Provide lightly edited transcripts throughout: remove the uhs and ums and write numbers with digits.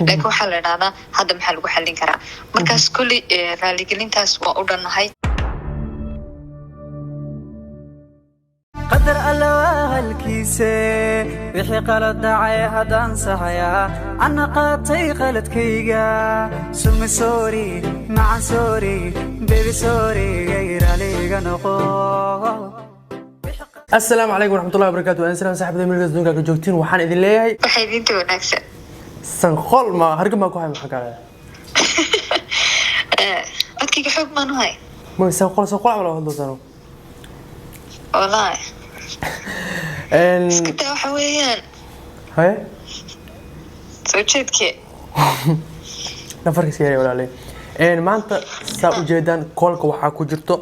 Laakiin waxaa la idhahdaa hadda maxaa lagu xallin karaa? Markaas kulli raaligelintaas waa u dhannahay. Qadar alla waa halkiise, wixii qalad dhacay haddaan saxayaa, anna qaatay qaladkayga. Sumi sorry, macan sorry, baby sorry, raaliga noqo. Asalaamu calaykum waraxmatullahi wabarakaatu. Waan salaam saaxiibada milka adduunka ka joogtiin. Waxaan idin leeyahay waxay idinta wanaagsan. Sanqol ma hargab maa ku hay? Maxaa kale? Codkayga xoog maan uhay. Ma sanqol sanqol camal oo hadlo sano. Wallahi iska daa, waxa weeyaan haye soo jeedkee. Nafarka iska yaray walaalay. Maanta saa ujeedaan koolka waxaa ku jirto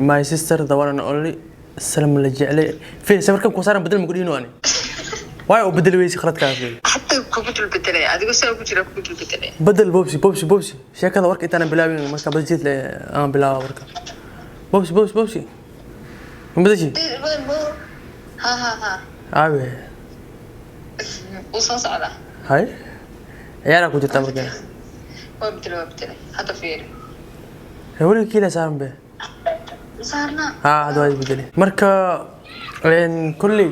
my sister, the one and only Salma la jeclay. Fiir sawirkan ku saaran, bedel ma ku dhihino ani? Waay u bedeli weysi khaladkaas wey. Hataa kugu dul bedelaya, adigoo saa ugu jira kugu dul bedelaya. Bedel bobsi bobsi bobsi. Sheekada warka intaana bilaabin marka badjeed le aan bilaaba warka. Bobsi bobsi bobsi, ma bedeshi? Ha ha ha. Aabe. Wuu soo socdaa. Hay, ciyaaraa ku jirtaa marka. Waa bedelay, waa bedelay, hadda fiiri. Weliga kiila saaran be. Saarna. Ha, hadda waa isbedelay. Marka kolley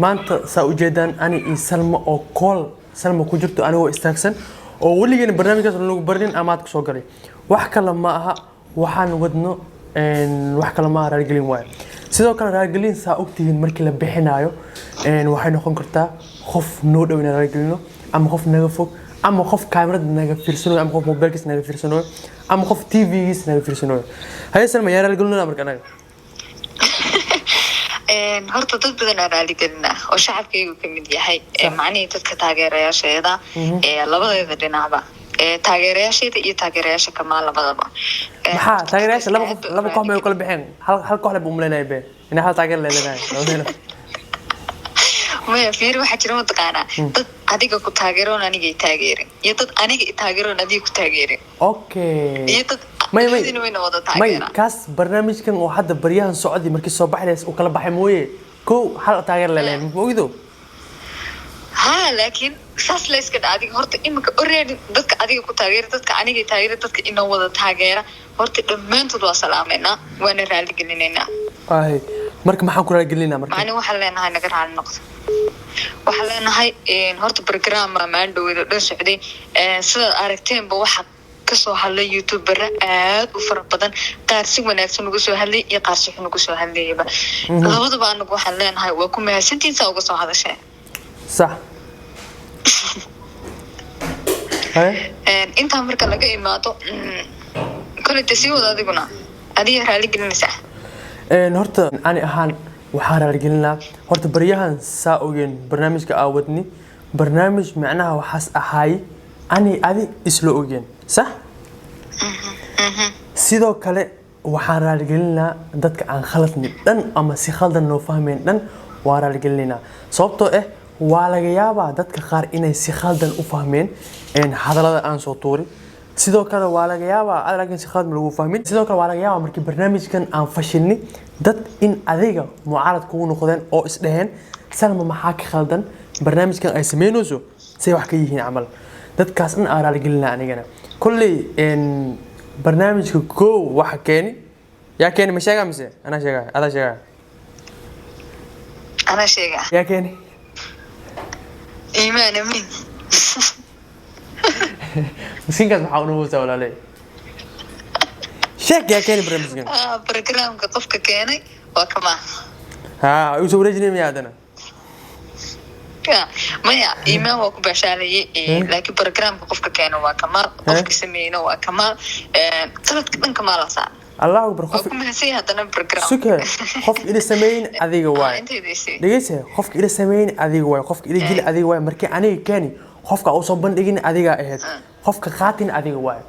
maanta saa ujeedaan ani iyo Salma oo kool Salma ku jirto, anigoo istaagsan oo weligeena barnaamijkaas lagu barnin amaad kusoo galay. Wax kale ma aha waxaan wadno, wax kale ma aha, raaligelin waayo. Sidoo kale raaligelin saa ogtihiin markii la bixinaayo waxay noqon kartaa qof noo dhow inaan raaligelino, ama qof naga fog, ama qof kaamirada naga fiirsanayo, ama qof mobilkiisa naga fiirsanayo, ama qof TV-giisa naga fiirsanayo. Haye Salma, yaa raaligelinona marka anaga? Horta dad badan aan raaligelinaa oo shacabkaygu ka mid yahay, macnihii dadka taageerayaasheeda labadeeda dhinacba, taageerayaasheeda iyo taageerayaasha Kamaal labadaba. Maxaa taageerayaasha laba aad qof bay u laba koox may u raaligelin. Kala baxeen hal hal koox le buu umaleynaya be inay hal taageer leelenahay labadeena. Maya, fiir, waxaa jira mataqaanaa dad adiga ku taageeroon aniga i taageerin, iyo dad aniga i taageeroon adiga ku taageerin, okay iyo dad may may labadiina wayna wada may taageeraan. Kaas barnaamijkan oo hadda baryahan socday markii soo baxdays uu kala baxay mooye, kow hal taageer leeleyn ma ogido. Ha, laakiin saas la iska dha. Adiga horta imika already dadka adiga ku taageera, dadka aniga i taageera, dadka inoo wada taageera, horta dhammaantood waa salaameynaa, waana raaligelinaynaa. Ay, marka maxaan ku raaligelinaa marka? Macni waxaan leenahay naga raali noqdo. Waxaan leenahay horta program baa maalin dhaweed oo dhan socday. Sidaad aragteenba waxa kasoo hadlay youtubera aad u fara badan, qaar si wanaagsan uga soo hadlay iyo qaar si xun uga soo hadlayaba. Labadaba anagu waxaan leenahay waa ku mahadsantihiin saa uga soo hadasheen. Sax. Haye. Intaa marka laga imaado, koley sii wada adiguna, adiga raali gelinaysaa. Horta ani ahaan waxaan raaligelinaa horta baryahan saa ogeen barnaamijka aawadni, barnaamij macnaha waxaas ahaay ani adi isla ogeen, sax. Sidoo kale waxaan raaligelinaa dadka aan khaladni dhan ama si khaldan noo fahmayn dhan waa raaligelinaynaa, sababtoo ah waa laga yaabaa dadka qaar inay si khaldan u fahmeen hadallada aan soo tuuri. Sidoo kale waa laga yaabaa ad laakiin si khalad ma lagu fahmin. Sidoo kale waa laga yaabaa markii barnaamijkan aan fashilni dad in adiga mucaarad kugu noqdeen oo isdheheen Salma maxaa ka khaldan barnaamijkan ay sameynayso, say wax ka yihiin camal. Dadkaas dhan aan raaligelinaa anigana. Kolley barnaamijka kow waxa keeni, yaa keeni? Ma sheegaa mise anaa sheegaya? Adaa sheegaya? Anaa sheega. Yaa keeni? Iimaan Amiin. Miskiinkaas maxaa unugusaa walaaley? Sheeg, yaa keeni barnaamijkan? Programka qofka keenay waa Kamaa. Ha igu soo wareejinay miya haddana? Ya, maya, Iimaan waa ku baashaalayay, laakiin programka qofka keena waa Kamaal, qofka sameeyna waa Kamaal. Qaladka dhan Kamaala saaran. Allahu akbar. Waa Qof ku mahadsan yahay haddana program. Suke, qofka ila sameyn adiga waay. Intaydaysay. Dhegeyse, qofka ila sameyn adiga waay, qofka ila jili adiga waay. Markii aniga keeni, qofka uusan bandhigin adiga ahayd, qofka qaatin adiga waay.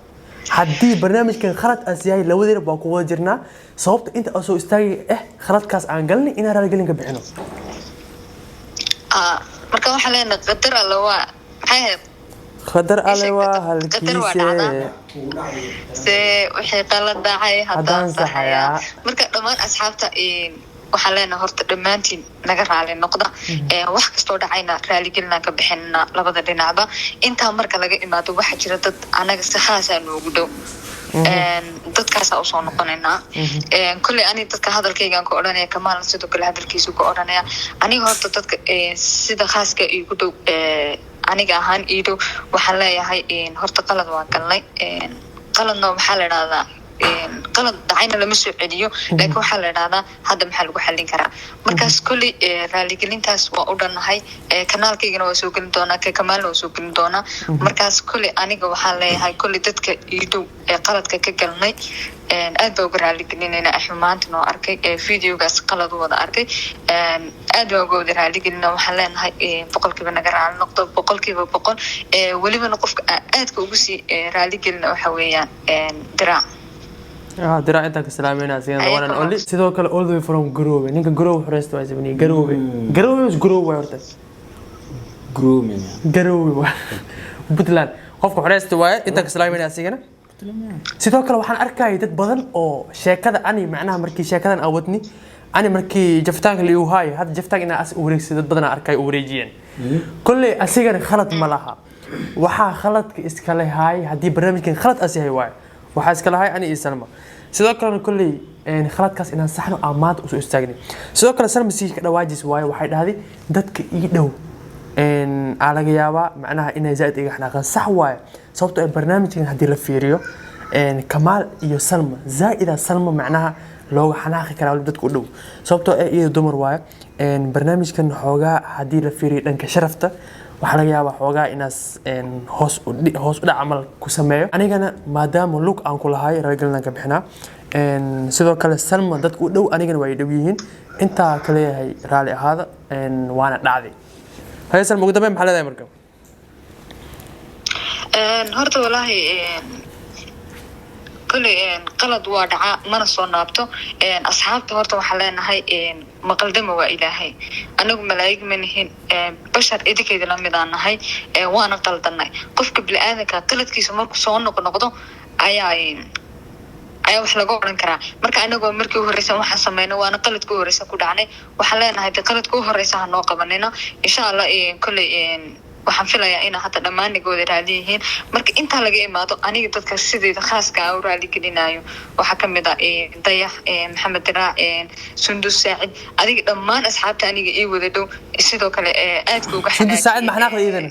Haddii barnaamijkan khalad aas yahay, labadeena baa ku wada jirnaa. Sababta inta aan soo istaagay khaladkaas aan galnay inaan raaligelin ka bixino. Marka waxaan leenahay qadar alle waa maxay ahayd? Qadar alle waa Qadar waa halkiise. Dhacdaa. Se wixii qalad dhacay haddaan Haddaan saxayaa. saxayaa. Marka dhammaan asxaabta Waxaan leenahay horta dhammaantiin naga raali noqda. Wax kastoo dhacayna raaligelinaan ka bixinana labada dhinacba. Intaa marka laga imaado, waxaa jira dad anaga si khaasaa noogu dhow. Dadkaasaa usoo noqonaynaa. Kolley ani dadka hadalkaygaan ka odhanaya, Kamaalna sidoo kale hadalkiisu ka odhanaya. Aniga horta dadka sida khaaska iigu dhow, aniga ahaan ii dhow, waxaan leeyahay horta qalad waan galnay. Qaladna waxaa la idhahdaa, qalad dhacayna lama soo celiyo, laakiin waxaa la idhahdaa hadda maxaa lagu xallin karaa? Markaas kolley raaligelintaas waa u dhannahay. Kanaalkaygana waa soo gelin doonaa, ka Kamaalna waa soo gelin doonaa. Markaas kolley aniga waxaan leeyahay kolley dadka ii dhow ee qaladka ka galnay aad baa uga raaligelinayna. Xumaanta noo arkay ee videogaas qalad u wada arkay, aad baa uga wada raaligelina. Waxaan leenahay 100% naga raali noqdo, 100%. Welibana qofka aan aadka ugu sii raaligelina waxa weeyaan Diraac. Ah, Diraac intaan ka salaameynaa sigana, the one and only. Sidoo kale all the way from Garoowe, ninka Garoowe xoreysta waa sabni Garoowe. Garoowe is Garoowe waay horta. Grooming. Garoowe waa Puntland, qofka xoreysta waaye. Intaan ka salaameynaa asigana. Sidoo kale waxaan arkayay dad badan oo sheekada ani macnaha markii sheekadan aan wadni, ani markii jafitaanka la igu haayo, hadda jafitaanka inaa as wareegsa, dad badan aan arkay u wareejiyeen. Kolley asigana khalad ma laha, waxaa khaladka iskale haay haddii barnaamijkan khalad as yahay waaye, waxaa iskale haay ani iyo Salma. Sidoo kalena kolley khaladkaas inaan saxno aan maanta usoo istaagnay. Sidoo kale Salma sii ka dhawaajis waaye, waxay dhahday dadka ii dhow aa laga yaabaa macnaha inay zaaid iga xanaaqaan. Sax waaye, sababtoo ah barnaamijkan haddii la fiiriyo Kamaal iyo Salma, zaaida Salma macnaha looga xanaaqi karaa waliba dadka u dhow, sababtoo ah iyada dumar waaye. Barnaamijkan xoogaa haddii la fiiriyo dhanka sharafta, waxaa laga yaabaa xoogaa inaas hoos u dhac camal ku sameeyo. Anigana maadaama lug aan ku lahay, raaligelinaan ka bixinaa. Sidoo kale Salma dadka u dhow anigana waa ay dhow yihiin, intaa ka leeyahay raali ahaada. Waana dhacday. Haye Salma, ugu dambeyn maxaa leedahay marka? Horta walaahi kolley qalad waa dhacaa, mana soo naabto. Asxaabta horta waxaan leenahay maqaldama waa Ilaahay, anagu malaa'ig ma nihin, bashar idinkeeda la mid aan nahay, waana qaldanay. Qofka bini-aadanka qaladkiisa markuu soo noqnoqdo ayaa wax laga odhan karaa. Marka anagoo markii u horeysa waxaan sameynay waana qaladka u horeysa ku dhacnay, waxaan leenahay de qaladka u horeysa ha noo qabanina, insha Allah. Kolley waxaan filayaa inaa hadda dhammaan nagooda raali yihiin. Marka intaa laga imaado, aniga dadka sideeda khaaska ah u raali gelinayo waxaa kamid ah Dayax, Maxamed Diraac, Sundus Saacid, adiga dhammaan asxaabta aniga ii wada dhow. Sidoo kale aadka uga Sundus Saacid ma xanaaqda iyadana?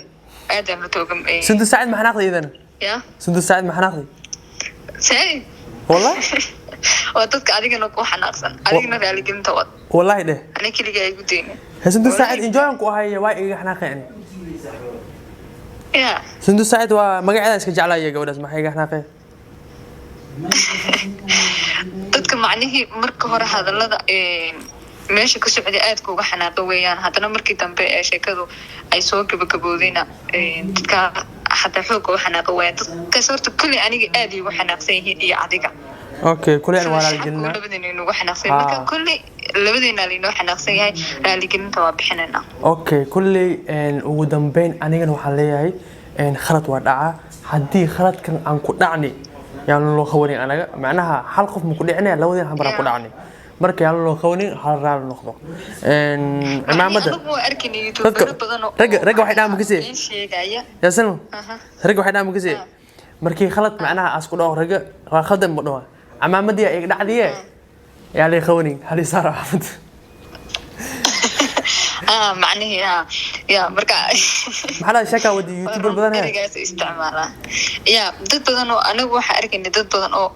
Aad aan horta uga Sundus Saacid ma xanaaqda iyadana? Ya. Sundus Saacid ma xanaaqday? Saacid. Wallah. Waa dadka adigana ku xanaaqsan, adigana raaligelinta wad. Wallahi dheh. Aniga keliga ay gudeyna. He, Sundus Saacid enjoy ku ahay, waa iga xanaaqeen. Ya. Sundus Saacid waa magaceeda iska jeclaya gabadhaas, maxay iga xanaaqeen? Dadka macnihii marka hore hadalada meesha ka socday aadka uga xanaaqa weeyaan. Haddana markii dambe ee sheekadu ay soo gabagaboodayna, dadka xataa xoogga u xanaaqa weeyaan. Dadkaas horta kolley aniga aad iigu xanaaqsan yihiin iyo adiga. Okay, kuley waa sida shacabku raaligelinaa. Labadeena inugu xanaaqsan yahay. Marka kolley labadeena lainoo xanaaqsan yahay, raaligelinta waa bixinaynaa. Okay, kulley ugu dambeyn anigana waxaan leeyahay khalad waa dhacaa. Haddii khaladkan aan ku dhacni, yaan loo qabanin anaga, macnaha hal qof ma ku dhicinaya, labadeen hal mar aan ku dhacni. Marka yaan loo qabanin, hal raali noqdo. Cimaamada Anigu waa arkayna youtubero badan oo ragga waxay dhahaan makasee. been sheegaya. Yaa Salma, ragga waxay dhahaan makasee, markii khalad macnaha aas ku dhaco, ragga waa khaldan ma dhaho, camaamadii iga dhacdiye yaa lay qabanin, hal isaar cimaamada. Ah, macnihii ha ya marka Maxaa la sheekaa wadi youtuber badan he? Ereygaas isticmaalaa ya dad badan oo anigu waxaa arkayna dad badan oo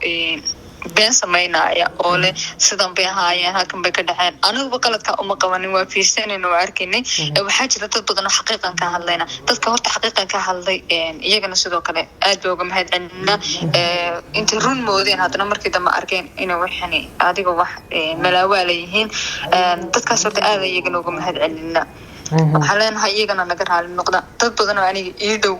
been samaynaya oo leh sidan bay ahaayeen, halkan bay ka dhaceen. Aniguba qaladka uma qabanin, waa fiirsanayna, waa arkaynay. Waxaa jira dad badan oo xaqiiqan ka hadlayna. Dadka horta xaqiiqan ka hadlay iyagana sidoo kale aad bay uga mahad celinaa. Intay run moodeen haddana markii dambe arkeen inay waxani adiga wax malaawaala yihiin. Dadkaas horta aad iyagana uga mahad celinaa. Waxaan leenahay iyagana naga raali noqda. Dad badan oo aniga ii dhow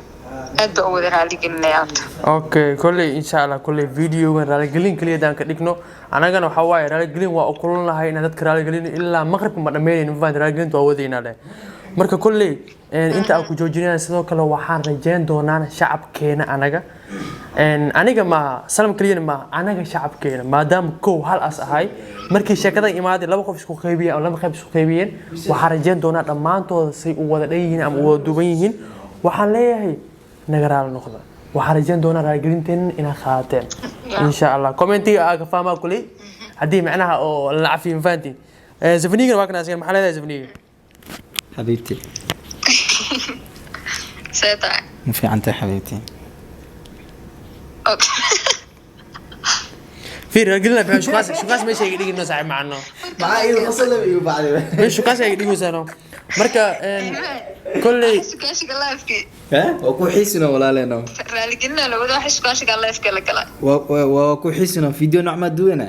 aad baa u wada raali gelinaya horta. Okay, kolley insha Allah, kolley videogan raaligelin kaliya hadaan ka dhigno, anagana waxaa waaye raaligelin waa u kulanahay inaan dadka raaligelin ilaa maqribka ma dhammeynayno, ma fahanti? Raaligelinta waa wadaynaa leh. Marka kolley inta aan ku joojinayna, sidoo kale waxaan rajeyn doonaa shacabkeena anaga Aniga ma Salam keliyana ma anaga shacabkeena, maadaama kow hal as ahay markii sheekadan imaaday, laba qof isku qaybiyeen ama laba qayb isku qaybiyeen. Waxaan rajeyn doonaa dhammaantooda say u wada dhan yihiin ama u wada duuban yihiin. Waxaan leeyahay naga raali noqda. Waxaan rajeyn doonaa raaligelinteena inaad qaadateen, insha Allah. Commentiga aa ka fahmaa kuley haddii macnaha oo la cafiyo, ma fahantiin? Zafnigana waa kana asigan. Maxaa leedahay, Zafniga? Xabiibti. See tahay? Ma fiican tahay, xabiibti? Okay. Fiir, raaligelina bixin. Shukaas shukaas meesha iga dhigino, saaxiib macano. Maxaa igu qosol igu bacday? Meesha shukaas iga dhigaysaano. Marka kolley Sukaashiga live-kii. Waa ku xiisino, walaaleeno. Raaligelina lawada waxa sukaashiga live-ka la galay. Waa ku xiisino, video nooc maa duwana.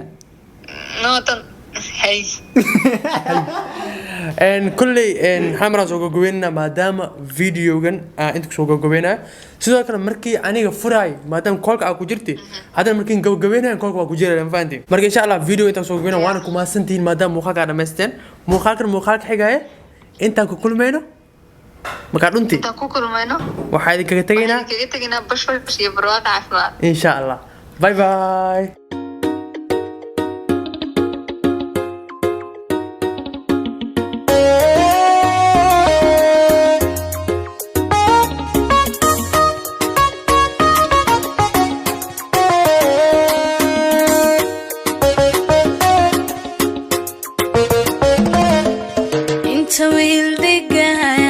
Nootan hay. Kolley waxaan soo gabagabeynaa, maadaama videogan aan inta kusoo gabagabeynaya. Sidoo kale markii aniga furaay, maadaama callka aa ku jirtay, haddana markiin gabagabeynayo callka waa ku jiraya, ma fahantiin? Marka insha Allah video intaan soo gabagabeynaya, waana ku mahadsantihiin maadaama muuqaalka aa dhamaysteen. Muuqaalkan muuqaalka xigaya intaan ku kulmayno, markaa dhunti Intaan ku kulmayno, waxaa idinkaga tegaynaa, waxaan kaga tegaynaa bashbash iyo barwaaqo, caafimaad. Insha Allah, bye bye. Inta wiil dhigan.